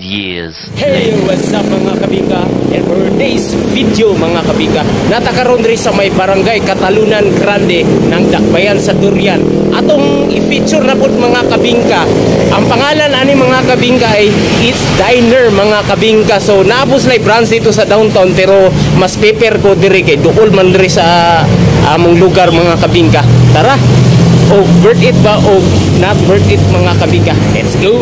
years Hey, later. What's up, mga kabika? And for today's video, mga kabika, natakaroon rin sa may Barangay Catalunan Grande ng Dakbayan sa Durian. Atong i-feature na po, mga kabingka. Ang pangalan ani, mga kabingka, ay It's Diner, mga kabingka. So naabos na branch dito sa downtown, pero mas prefer ko diri kay duol man diri sa among lugar, mga kabingka. Tara! O worth it ba o not worth it, mga kabingka? Let's go!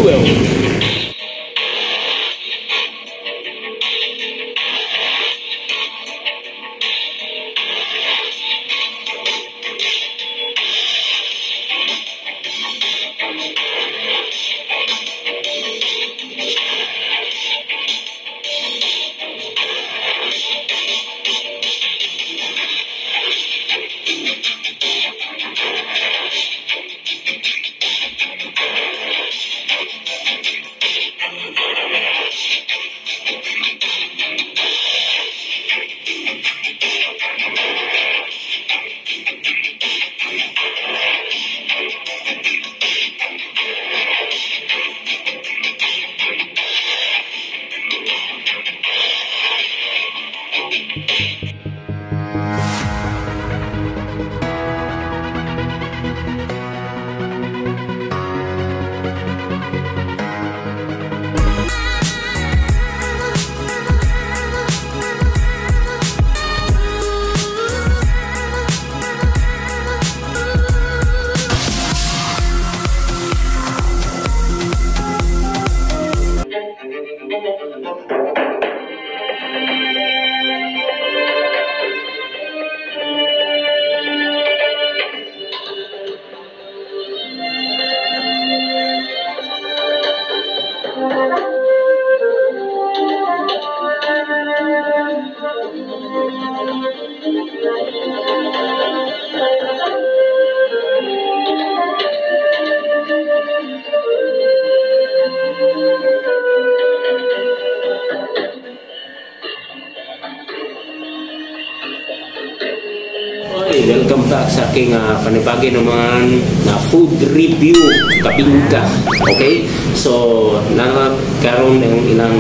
Oy, welcome back sa aking panibagi naman na food review, kabingka. Okay? So, nagkaroon ng ilang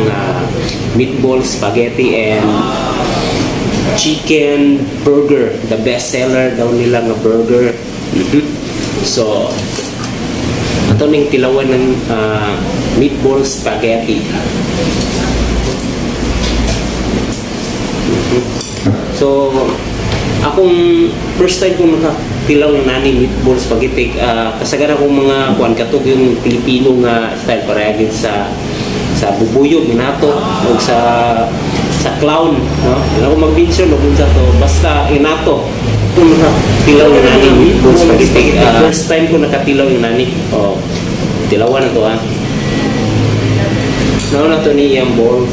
meatball, spaghetti, and chicken burger. The best seller daw nila nga burger. So, ato ning tilawan ng meatball spaghetti. So, akong first time kong nakatilaw ng nani meatball spaghetti, kasagaran akong mga kuan katog yung Pilipino nga style pareha gid sa bubuyog nato o sa clown, no? Wala ko mag-mention og unsa to, basta inato kung nakatilaw ng nani meatball spaghetti. First time ko nakatilaw yung nani. Oh, tilawan na to ha. Nauna to ni iyang bowl.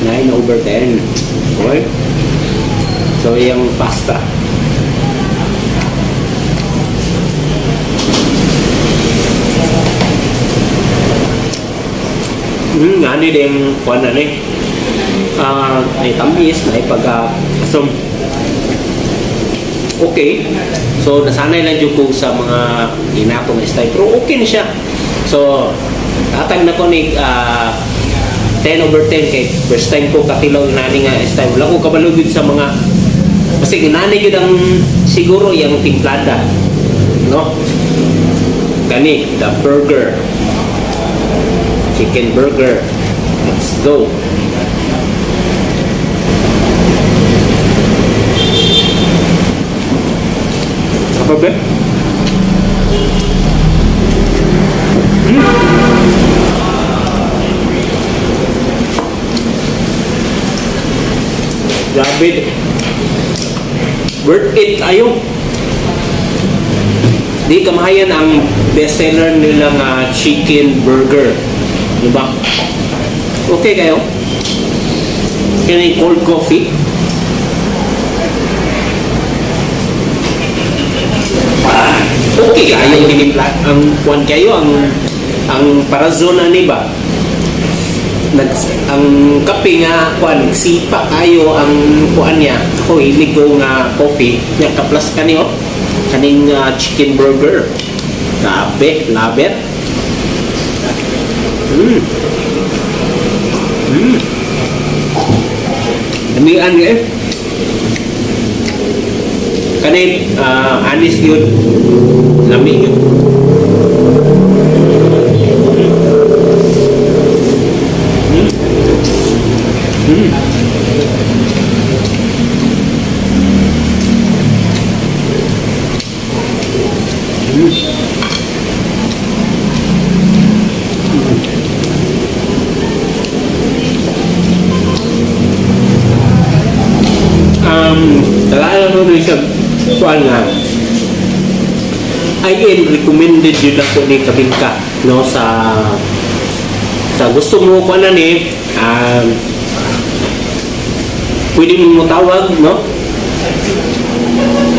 9/10. Okay? So, yung pasta. Ngani din kuan na ni. Ay tamis na ipag so okay. So nasanay lang jud ko sa mga inato nga style, pero okay na siya. So tatag na ko ni 10/10 kay first time ko katilaw nani nga style. Wala ko kabalo gyud sa mga kasi nani gyud ang siguro yang timplada, no? Kani the burger, chicken burger. Let's go. Apa be? Grabe. Worth it ayo. Di kamahayan ang bestseller nilang chicken burger. Diba? Okay kayo? Kini cold coffee. Okay kayo tinimpla ang kuan kayo ang parazona ni ba? Ang kape nga kuan sipa kayo ang kuan niya. Ako, hilig ko nga coffee. Nya ka-plus kani oh. Kaning chicken burger. Grabe, love it. Lamian eh. Kani anis yun. Lami yun. Talaga mo rin siya kuan nga I am recommended yun ako ni Kabingka, no, sa gusto mo kuan na ni pwede mo tawag, no,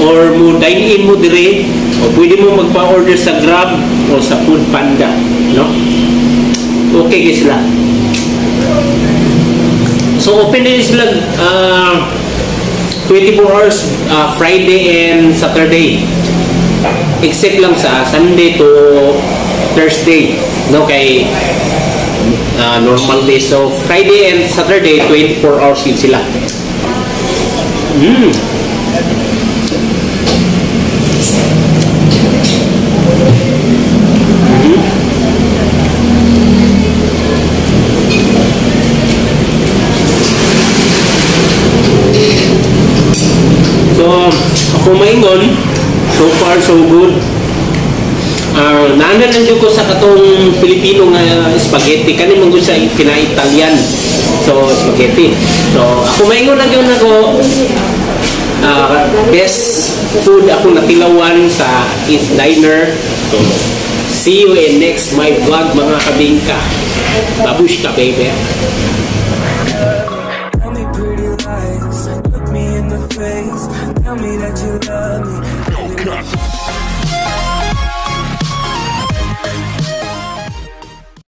or mo dine in mo dire, o pwede mo magpa-order sa Grab o sa Food Panda, no. Okay guys sila. So open din sila 24 hours, Friday and Saturday, except lang sa Sunday to Thursday, no, kay normal day. So Friday and Saturday 24 hours din sila. So, ako maingon, so far so good. Naanan lang ko sa katong Pilipino nga spaghetti. Kani man gud sa pina-Italian. So, spaghetti. So, ako maingon lang yun ako, best food ako natilawan sa East Diner. So, see you in next my vlog, mga kabingka. Babushka, baby. Tell me pretty lies, look me in the face. Tell me that you love me.